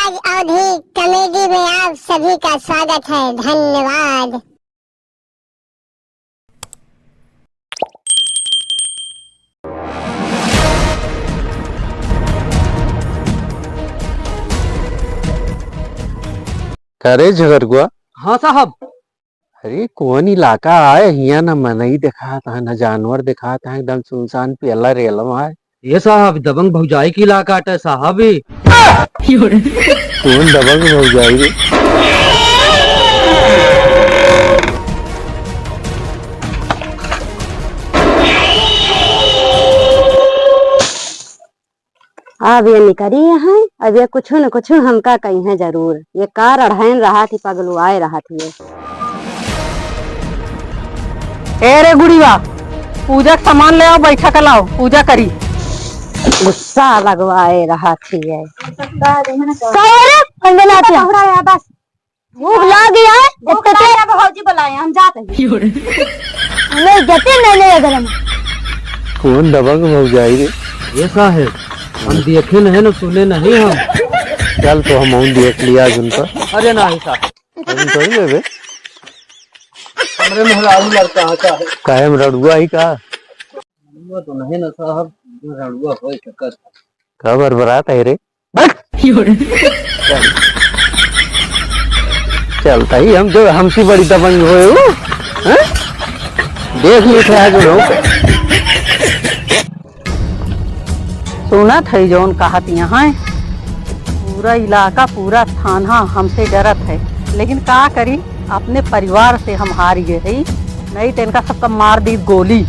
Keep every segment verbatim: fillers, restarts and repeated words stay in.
अवधी कॉमेडी में आप सभी का स्वागत है। धन्यवाद। का रे झगरुआ? हाँ साहब। अरे कौन इलाका आए, हियाँ न मनई देखात है, न जानवर देखात है, एकदम सुनसान पेला रेलम आए। ये साहब, दबंग भौजाई के इलाका अटे साहब, ई। कौन दबंग भौजाई रे? अब ये निकरी हैं, अब ये कुछु न कुछु हमका कहिहैं जरूर। ये का रढ़ैन रहत ही, पगलुआए रहत ही ये। ए रे गुड़िया, पूजा के सामान ले आओ, बैठा के लाओ, पूजा करी। गुस्सा लगवाए रहत ही ये। का रे, अंगना आती है। बस। भूख लाग गया है, भूख इतने लाग गया, भौजी बुलाए, हम जाते हैं। हमें इज्जत ही नहीं है घर में। कौन दबंग भौजाई रे? ये साहेब, हम देखे नहीं न सुने नहीं हम। चल तो हम देख लिया आज उनका। अरे नहीं साहब। हम तो ही लेबे। हमरे मेहरारू लड़का है साहेब। काहे में रड़ुआ ही का? रड़ुआ तो नहीं ना साहब, जो रड़ुआ होए सकत। का बरबरात है रे? बस। चलता ही हम जो हमसे बड़ी दबंग होए हो, हैं? देख ली थे आज लोग। सुनत है जौन कहत यहाँ, पूरा इलाका, पूरा थाना हमसे डरत है, लेकिन का करी, अपने परिवार से हम हार गए है, नहीं तो इनका सबका मार दी गोली।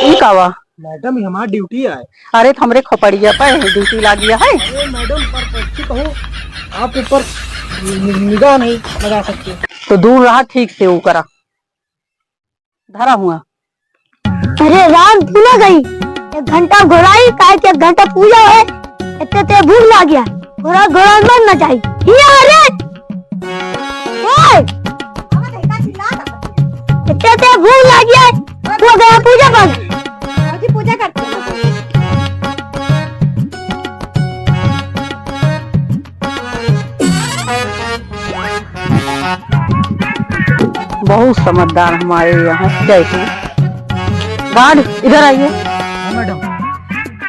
ई का बा? मैडम, ई हमार ड्यूटी आए। अरे, तो हमरे खोपड़िया पे ड्यूटी लागी है। अरे मैडम, परपक्षी कहूँ, आप ऊपर नि-, नि-, निगाह नहीं लगा सकते। तो दूर रहा ठीक से, वो करा धरा हुआ। अरे राम, तू ना गई, एक घंटा घोड़ाई, काहे कि एक घंटा पूजा है, इतने ते भूख लाग गया, घोड़ा घोड़ा मर ना जाई। ये अरे ओए! इतने ते भूख लाग गया, तू गया पूजा पर। बाबूजी पूजा करते हैं। बहुत समझदार हमारे यहाँ। जय श्री गार्ड, इधर आइए। हाँ, मैडम।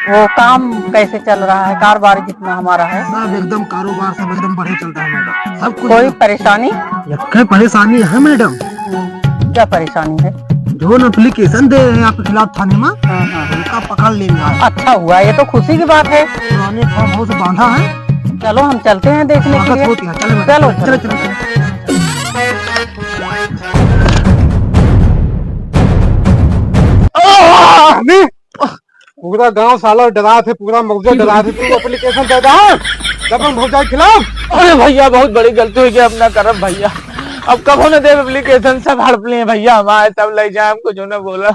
वो काम कैसे चल रहा है, कारोबार कितना हमारा है? सब एकदम कारोबार सब एकदम बढ़िया चलता है मैडम, सब कुछ। कोई परेशानी? यक्के परेशानी है मैडम। हम्म, क्या परेशानी है? जो न एप्लीकेशन दे रहे हैं आपके खिलाफ थाने में, हाँ, हाँ। उनका पकड़ लेंगे आज। अच्छा हुआ, ये तो खुशी की बात है। पुराने फार्म हाउस बांधा है। चलो, हम चलते हैं देखने के लिए। स्वागत होती है, चलो मैडम। चलो, चलो, चलो। चलो, चलो। आह! नहीं। पूरा गांव साला डरात है, पूरा मौजा डरात है। तू एप्लीकेशन दे दे, हाँ? दबंग भौजाई खिलाफ। अरे भैया, बहुत बड़ी गलती हो गई, अब ना करब भैया, अब कबो ना देब एप्लीकेशन, सब हड़प लिए भैया हमारे, सब ले जाए, हमको जो ना बोला।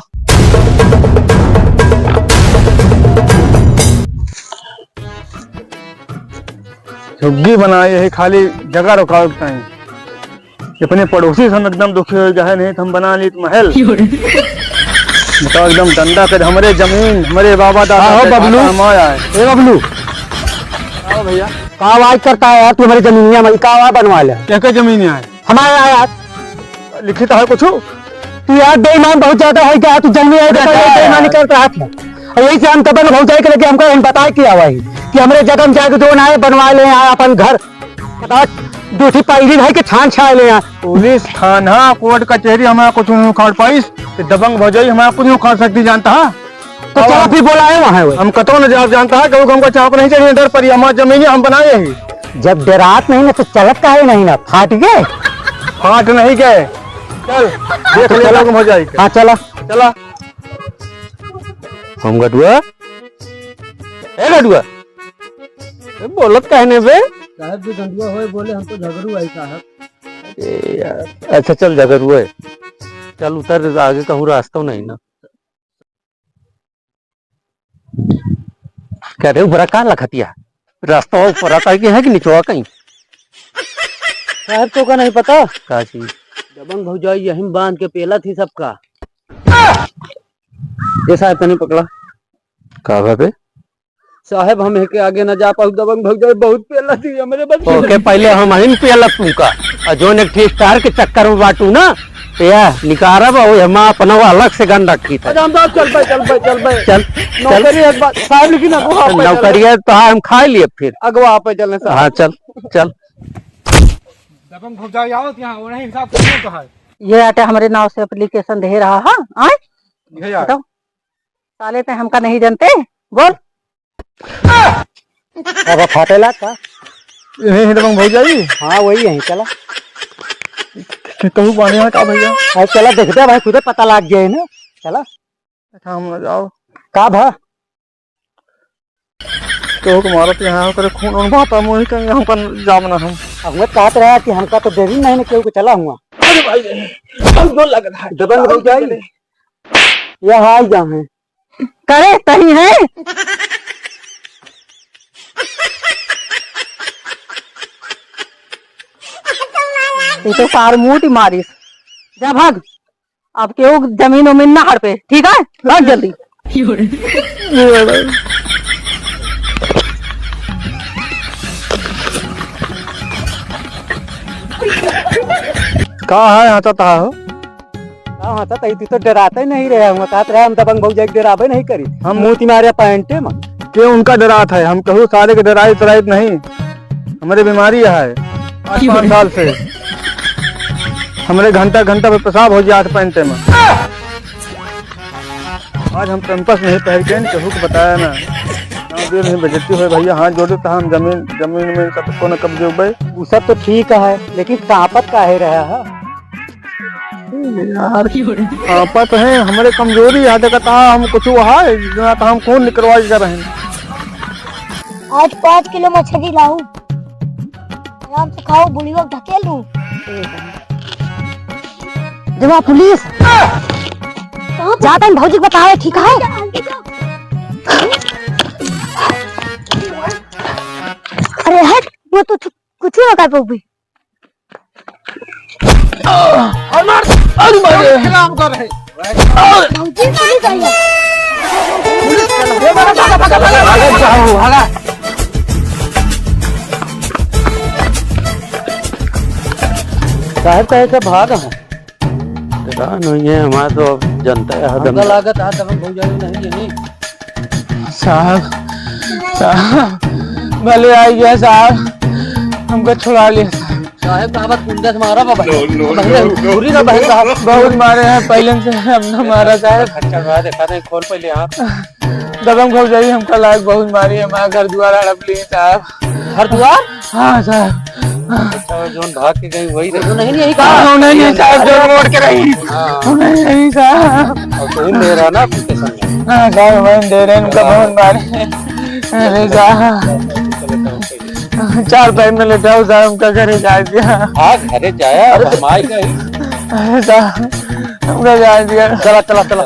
झुग्गी बनाए है खाली जगह रुकावट टाइम। अपने पड़ोसी से हम एकदम दुखी हो गए हैं, नहीं तो हम बना ली तो महल। बताओ, एकदम डंडा कर हमरे जमीन, हमरे बाबा दादा का हो के बबलू? खाता हमारा है। ए बबलू, आओ भैया। का आवाज करता है यार तू हमारी जमीनिया में? का आवाज बनवा ले? क्या क्या जमीन है? हमारा है यार। लिखित है कुछ? तू यार बेईमान बहुत ज्यादा हो गया, तू जमीन है, अरे बेईमान है। बेईमानी करता है। और यही से हम दबंग भौजाई के लेके हमको हम बताए कि आवा ही कि हमरे जगह में जाके जो ना है बनवा ले यार अपन घर। बता, दो ठी पैरी भाई के छान छाए ले यार। पुलिस थाना, कोर्ट कचहरी हमारा कुछ नहीं उखाड़ पाइस, तो दबंग भौजाई हमारा कुछ नहीं उखाड़ सकती, जानता है? तो चलो फिर बोलाए वहाँ वो। हम कतो न जाब, जानता है, क्योंकि हमको चाप नहीं चाहिए, डर पड़ी, हमारा जमीन है, हम बनाए ही। जब डरात नहीं ना तो चलत काहे नहीं ना, फाट गए? फाट नहीं गए। चल, देख ले, चलो। दबंग भौजाई के। हाँ, चला। चला। हम गडुआ। ए गडुआ, ए, बोलत काहे ने बे? साहब जी, गंडुआ होए बोले, हम तो झगड़ू आई साहब। ए यार, अच्छा चल झगड़ू है, चल उतर, आगे कहूँ रास्ता नहीं ना। क्या रे, ऊपरा का लखतिया? रास्ता ऊपरा का है कि निचवा कहीं? साहब, तो का नहीं पता? का चीज? दबंग भौजाई यहीं बांध के पेला थी सबका। ये साहब, तनी पकड़ा। का भा बे? साहेब, हम एके आगे न जा पाऊ, दबंग भौजाई बहुत पेला थी हमरे बस। ओके, पहले हम ही पेला तुमका, और जोन एक ठे स्टार के चक्कर में बाटू ना, तो या निकारब, और हम अपना अलग से गन रखी था। अच्छा, हम तो चल पाए, चल पाए, चल पाए। चल, चल। नौकरी है बात, साहब, लेकिन अगवा आप चल नौकरी है तो हम खा लिए फिर। अगवा आप चलने साहब। हाँ, चल, चल। दबंग भौजाई आवत यहाँ, वो नहीं हिसाब से तो है। ये आटे हमरे नाव से एप्लीकेशन दे रहा है, आए? ये यार। बताओ, साले ते हमका नहीं जानते, बोल। अब फाटेला का? यही है दबंग भौजाई? हाँ, वही है, चला। कहूँ बाने है का भैया? अरे चला, देखते हैं भाई, खुदे पता लग गया है ना, चला। अच्छा, हम ना जाओ। का भा? केहू के मारत यहाँ करे, खून उन बहता, मुँह ही कहीं हमका जाम ना हम। अब मैं कहत रहा कि हमका तो देरी नहीं ना केहू के, चला हुआ। अरे भाई, बहुत जोर लग रहा है। दबंग हो जाई। ये हाय जा है। करे तही है। ये तो सार मुंह मारिस। जा भाग। अब केहू जमीन उमीन ना हड़पे, ठीक है? भाग जल्दी। का है हंसत हा हो? का हंसत है? तू तो डराते ही नहीं रहे, हम कहत रहे हम दबंग भौजाई के डराबे नहीं करी। हम मूती मारे पैंटे में। के उनका डरात है? हम कहू सारे के डराइत डराइत नहीं। हमरे बीमारी है, आज पाँच साल से हमरे घंटा घंटा पे पेशाब हो जात पैंटे में। आज हम पैम्पर्स नहीं पहन के केहू के बताया ना। हाँ, दिल ही बेइज्जती होए भैया, हाथ जोड़े तो हम जमीन, जमीन में कब को न कब्जे उबे। उ सब तो ठीक है, लेकिन कांपत काहे रहा है? यार, कांपत है, हमरे कमजोरी है, देखत हा, हम कुछ है, इतना तो हम खून निकलवा के रहे। आज पाँच किलो मछली लाऊ, आराम से खाओ, बुढ़िया ढकेल लूं। जब पुलिस जाता है भौजी को बतावे, ठीक है? अरे हट, वो तो छु-, कुछ ना कर पाऊंगी। और मार, और मार। काम कर रहे। भौजी को नहीं चाहिए। भागा, भागा, भागा, भागा, भागा। साहब कहे के भाग है। पता नहीं है, हमारा तो अब जनता है, हमका हदम। लागत है, तब हम भौजाई नहीं, नहीं। साहब, साहब, भले आ गया साहब, हमका छुड़ा लिया साहब। साहब, साहब, कुंदा से मारा बाबा। नो, नो, बहन, नो, नो। पूरी ना बहन साहब। बहुत मारे हैं, पहले से हमने मारा साहब। खच्चर रहा, देखा नहीं, खोल पहले आँख। दबंग भौजाई हमका लायक बहुत मारी है, हमारा घर दुआर हड़प ली साहब। घर दुआर? हाँ साहब। अच्छा, वो जोन भाग के गई वही रही। नहीं, नहीं, कहा? हाँ, नहीं, नहीं साहब, जोन मोड़ के रही। हाँ। नहीं, नहीं साहब। और तुम दे रहा ना अपने संग। हाँ साहब, वही दे रहे हैं, उनका बहुत मारे। अरे साहब। चार पैर में लेटा हूँ साहब, हमका घरे जाए दिया। हाँ, घरे जाया, अरे हम आए गए। अरे साहब, हमका जाए दिया। चला, चला, चला।